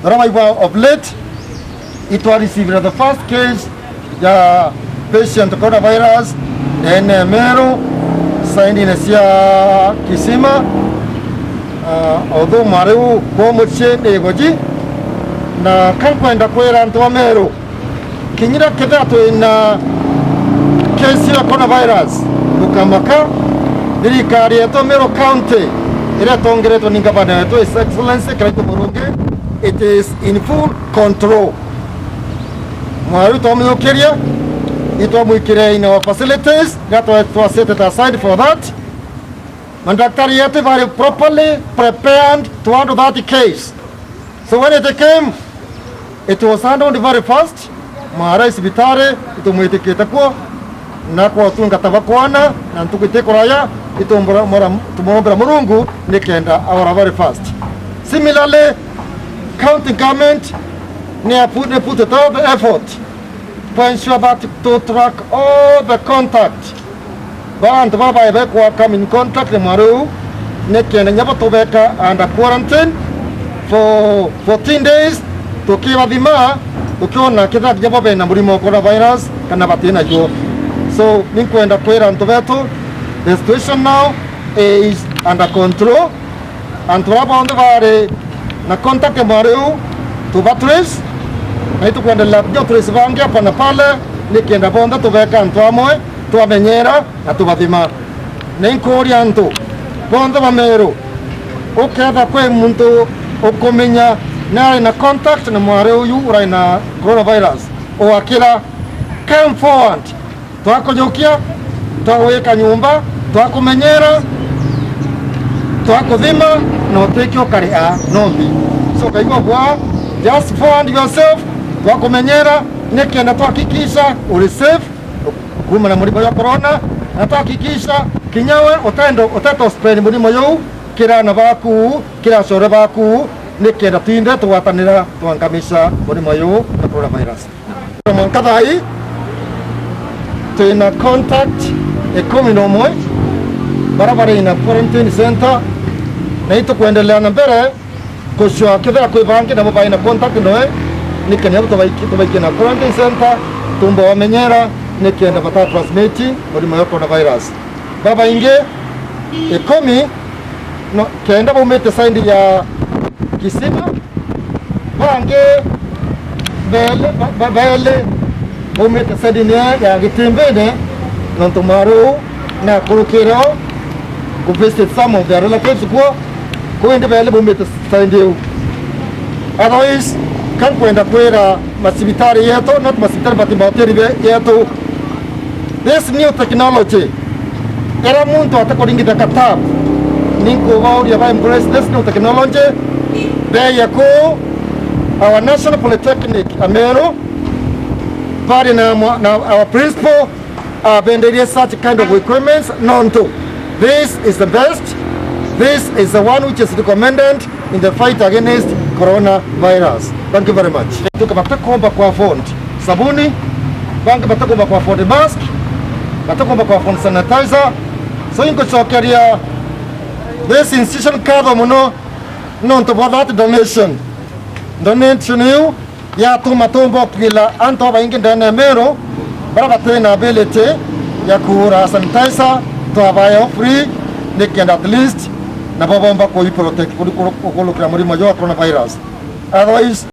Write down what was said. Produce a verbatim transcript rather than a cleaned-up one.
Uria waigua of late, itwa receive the first case ya patient coronavirus ene Meru, saindine cia Kisima. Uh, although mwari u kwa mucii ni igoji, na kankwenda kwira antu a Meru, kinyira kethira twina case ya coronavirus, bukamaka. Thirikari yetu Meru County iria itongeretwe ni ngavana wetu His Excellency Kiraitu Murungi, it is in full control. Mwari twamuyukiria, itwamwikire in our facilities that were, were set aside for that. Mandaktari yetu bari properly prepared to handle that case. So when it came, it was handled very fast. Mwari cibitari itumwitikite kuo, na kwa utungata bwa kwana na ntuku itikuraya, itumbura-, mura-, tumurombera Murungu nikenda aora very fast. Similarly, county government ni put, ni put all the effort to ensure that to track all the contact ba antu baba bae bekwa come in contact na mwari u, nikenda nyabo tubeka under quarantine for fourteen days, tukibathima, tukiona kethira nyabo bena murimo wa coronavirus kana batina jo. So, ninkwenda kwira antu betu, the situation now is under control. Antu baba bonthe bari na contact mwari u, tuba trace, na itukwendelea kuja trace bangi hapa na pale, nikenda bonthe tubeka antu amwe, twamenyera na tubathima. Na inkuria antu bonthe ba Meru, uketha kwi muntu ukumenya ni ari na contact na mwari uyu urai na coronavirus, ugakira, come forward. Twakujukia, twagwika nyumba, twakumenyera, twakuthima, na utwike ukari a nombi. So, ukaigua bwa, just forward yourself, twakumenyera, nikenda twahakikisha uri safe kuma na murimo jwa corona, na twahakikisha kinya we utendo, uteto spend murimo juu kiri ana baku, kiri acore baku, nikenda twinthe tugwatanira twangamisha murimo juu na coronavirus. Mwanka thaa ii, twina contact ikumi na umwe baria bari in a quarantine center, na itukwendelea na mbere kucua kethira kwi bangi nabo bai na contact noe, nikenda nabo tubaiki-, tubaikie na quarantine center, tumba wamenyera, nikenda bata transmit murimo jwa coronavirus. Babaingi, ikumi, no, kenda baumite side ya Kisima, bangi beli, ba-, ba-, beli baumite side-ini ya Gitimbine, nontu mwari uu nakurukire o ku visit some of their relatives kuo, kuu indi beli baumite side iu. Otherwise, ka nkwenda kwira macibitari yetu, not macibitari, but mahoteli be-, yetu, this new technology, ira muntu atakuringitha ka tap, ninkubauria ba embrace this new technology, beeye kuu our National Polytechnic Ameru, bari na mwa-, na our principal, abenderie such kind of equipments, nontu this is the best, this is the one which is recommended in the fight against coronavirus. Thank you very much. Tuka batakomba ku afford sabuni, bangi batakomba ku afford mask, batakomba ku afford sanitizer. So, inkucokeria this institution nkatho mono nontu bwa that donation. Donation iu yatuma tumba ukila antu babaingi ndene ya Meru baria batina ability ya kugura sanitizer, twabae o free, nikenda at least nabo bomba kwi protect kuri kuru-, kukurukira murimo jwa coronavirus. Otherwise,